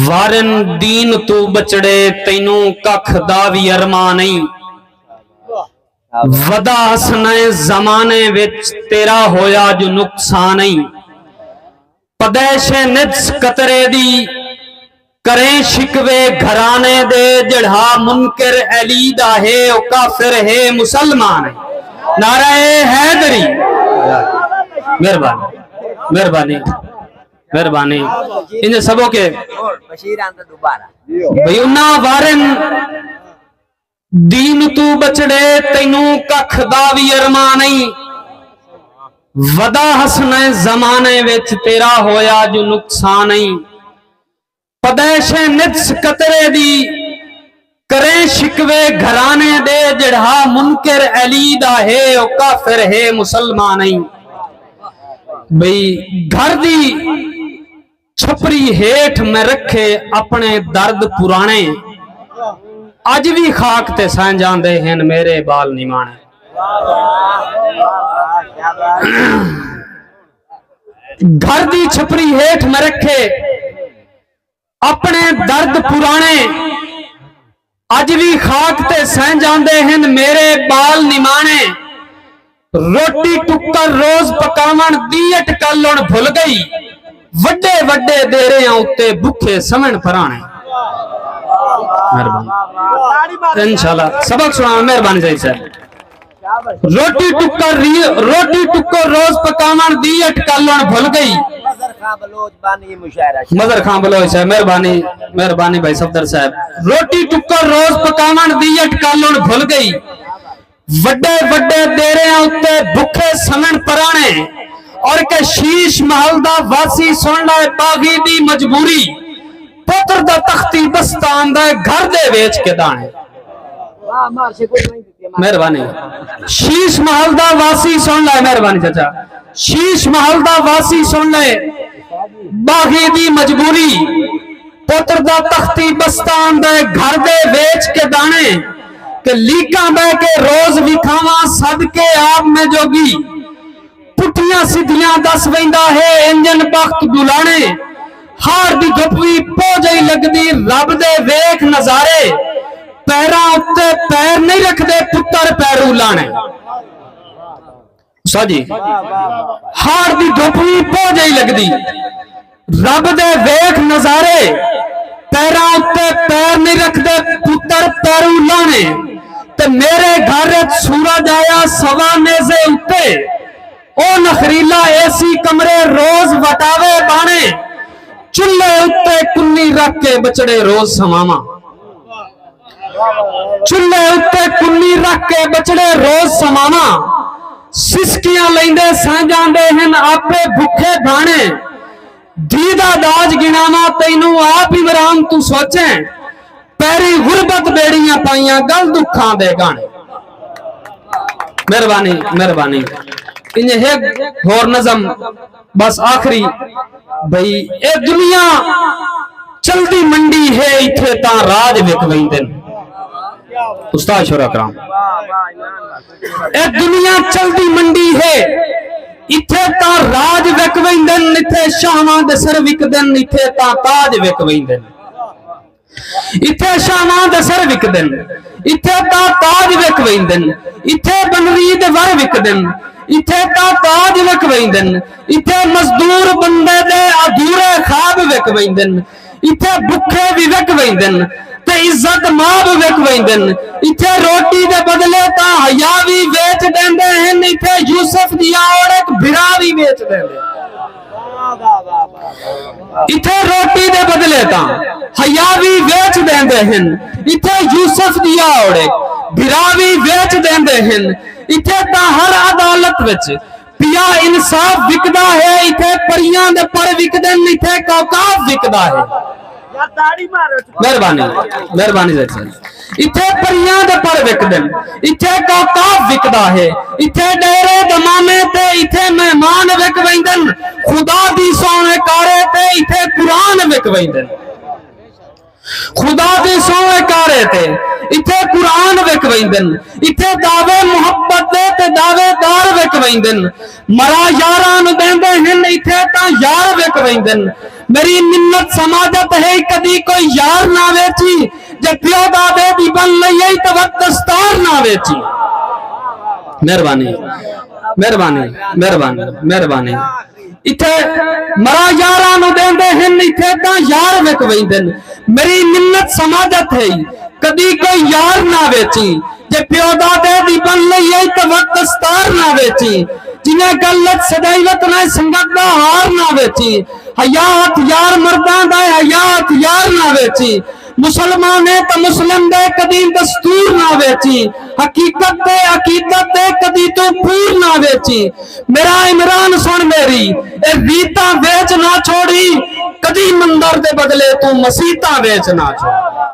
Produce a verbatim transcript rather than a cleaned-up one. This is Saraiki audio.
وارن دین توں بچڑے، تینوں ککھ دا وی ارمان نئیں۔ ودا ہسنئیں زمانے وچ، تیرا ہویا جو نقصان نئیں۔ پدیشیں نجس قطرے دی، کریں شکوے گھرانے دے، جڑھا منکر علی دا ہے، او کافر ہے مسلمان ہے۔ نعرہ حیدری۔ مہربانی، مہربانی، مہربانی۔ انہیں سبوں کے بھئی انہاں وارن دین توں بچڑے، تینوں ککھ دا وی ارمان نئیں۔ ودا ہسنئیں زمانے وچ، تیرا ہویا جو نقصان نئیں۔ پدیشیں نجس قطرے دی، کریں شکوے گھرانے دے، جڑھا منکر علی دا ہے، او کافر ہے مسلمان نئیں۔ بھئی گھر دی چھپری ہیٹھ میں رکھے اپنے درد پرانے، اج وی خاک تے سائیں جاندے ہن میرے بال نمانے۔ گھر دی چھپری ہیٹھ میں رکھے اپنے درد پرانے، اج وی خاک تے سہ جاندے ہن میرے بال نمانے۔ روٹی ٹکر روز پکاوݨ دی اٹکل ہݨ بھل ڳئی، وݙے وݙے دیریاں اتے بکھے سوݨ پراݨے۔ مہربانی۔ انشاءاللہ سبق سݨاواں، مہربانی سعید صاحب۔ روٹی ٹکر ری-، روٹی ٹکر روز پکاوݨ دی اٹکل ہݨ بھل ڳئی۔ مظہر خان بلوچ بانی مشاعرہ شاہ۔ مظہر خان بلوچ صاحب، مہربانی، مہربانی بھائی صفدر صاحب۔ روٹی ٹکر روز پکاوݨ دی اٹکل ہݨ بھل ڳئی۔ وݙے وݙے دیریاں اتے بکھے سوݨ پراݨے، اور کہ شیش محل دا واسی سݨ لائے باغی دی مجبوری، پتر دا تختی بستان دا گھر دے ویچ کے داݨے۔ مہربانی۔ شیش محل دا واسی سݨ لائے، مہربانی چچا۔ شیش محل دا واسی سݨ لائے، باغی دی مجبوری، پتر دا تختی بستان دے گھر دے ویچ کے داݨے، کہ لیکاں بہ کے روز وکھاواں صدقے آپ میں جوگی۔ پٹھیاں سدھیاں ݙس ویندا ہے انجن بخت ݙلاݨے۔ ہاڑ دی دھپ وی پو جئی لڳدی رب دے ویکھ نظارے۔ پیراں اتے پیر نہیں رکھدے پتر پیرو لاݨے۔ سا جی، ہاڑ دی دھپ وی پو جئی لڳدی رب دے ویکھ نظارے۔ پیراں اتے پیر نہیں رکھدے پتر پیرو لاݨے۔ تے میرے گھر اچ سورج آیا سوا نیزے اتے، او نخریلا اے سی کمرے روز وٹاوے باݨے۔ چلھے اتے کنی رکھ کے ٻچڑے روز سواواں۔ چلھے اتے کنی رکھ کے ٻچڑے روز سواواں۔ سسکیاں لیندے سہ جاندے ہن آپے بکھے بھاݨے۔ دھی دا ݙاج ڳݨاواں تینوں آپ عمران توں سوچیں۔ پیریں غربت ٻیڑیاں پائیاں، ڳل ݙکھاں دے ڳاݨے۔ مہربانی، مہربانی۔ انہیں ہک ہور نظم، بس آخری۔ بھئی اے دنیا چلدی منڈی ہے، اتھے تاں راج وک ویندن۔ استاد شعراء کرام، اے دنیا چلدی منڈی ہے، اتھے تاں راج وک ویندن، اتھے شاہواں دے سر وکدن، اتھے تاں تاج وک ویندن۔ اتھے شاہواں دے سر وکدن، اتھے تاں تاج وک ویندن، اتھے بنری دے ور وکدن، اتھے تاں تاج وک ویندن، اتھے مزدور بندے دے ادھورے خواب وک ویندن، اتھے بکھے وی وک ویندن تے عزت ماب وک ویندن۔ اتھے روٹی دے بدلے تاں حیا وی ویچ ݙیندے ہن، اتھے یوسف دی آوڑک بھرا وی ویچ ݙیندے۔ اتھے روٹی دے بدلے تاں حیا وی ویچ ݙیندے ہن، اتھے یوسف دی آوڑک بھرا وی ویچ ݙیندے ہن۔ اتھے تاں ہر عدالت وچ پیا انصاف وکدا ہے، اتھے پریاں دے پر وکدن، اتھے کوکاف وکدا ہے۔ مہربانی، مہربانی ذاکر صاحب۔ اتھے پریاں دے پر وکدن، اتھے کوکاف وکدا ہے، اتھے ݙیرے دمامے تے اتھے مہمان وک ویندن، خدا دی سوہݨے کارے تے اتھے قرآن وک ویندن۔ خدا دی سوئے کارے تے اتھے قرآن وک ویندن، اتھے دعوے محبت دے تے دعوے دار وک ویندن۔ مرا یاراں نو ݙیندے ہن، اتھے تاں یار وک ویندن۔ میری منت سماجت ہے، کدی کوئی یار نہ ویچی، جے پیو دادے دی بن لئی تے وت دستار نہ ویچی۔ مہربانی، مہربانی، مہربانی، مہربانی۔ اتھے مرا یاراں نو ݙیندے ہن، اتھے تاں یار وک ویندن۔ میری منت سماجت ہے، کدی کوئی یار نہ ویچی، جے پیو دادے دی بن لئی ہے تے وت دستار نہ ویچی۔ جنہیں گل اچ سدائی وت نہ سنگت دا ہار نہ ویچی۔ حیا ہتھیار مرداں دا ہے، حیا ہتھیار نہ ویچی۔ مسلمان ہے تے مسلم دے قدیم دستور نہ ویچی۔ حقیقت دے عقیدت دے کدی توں پور نہ ویچی۔ میرا عمران سݨ میری، اے ریتاں ویچ نہ چھوڑی، کدی مندر دے بدلے توں مسیتاں ویچ نہ چھوڑی۔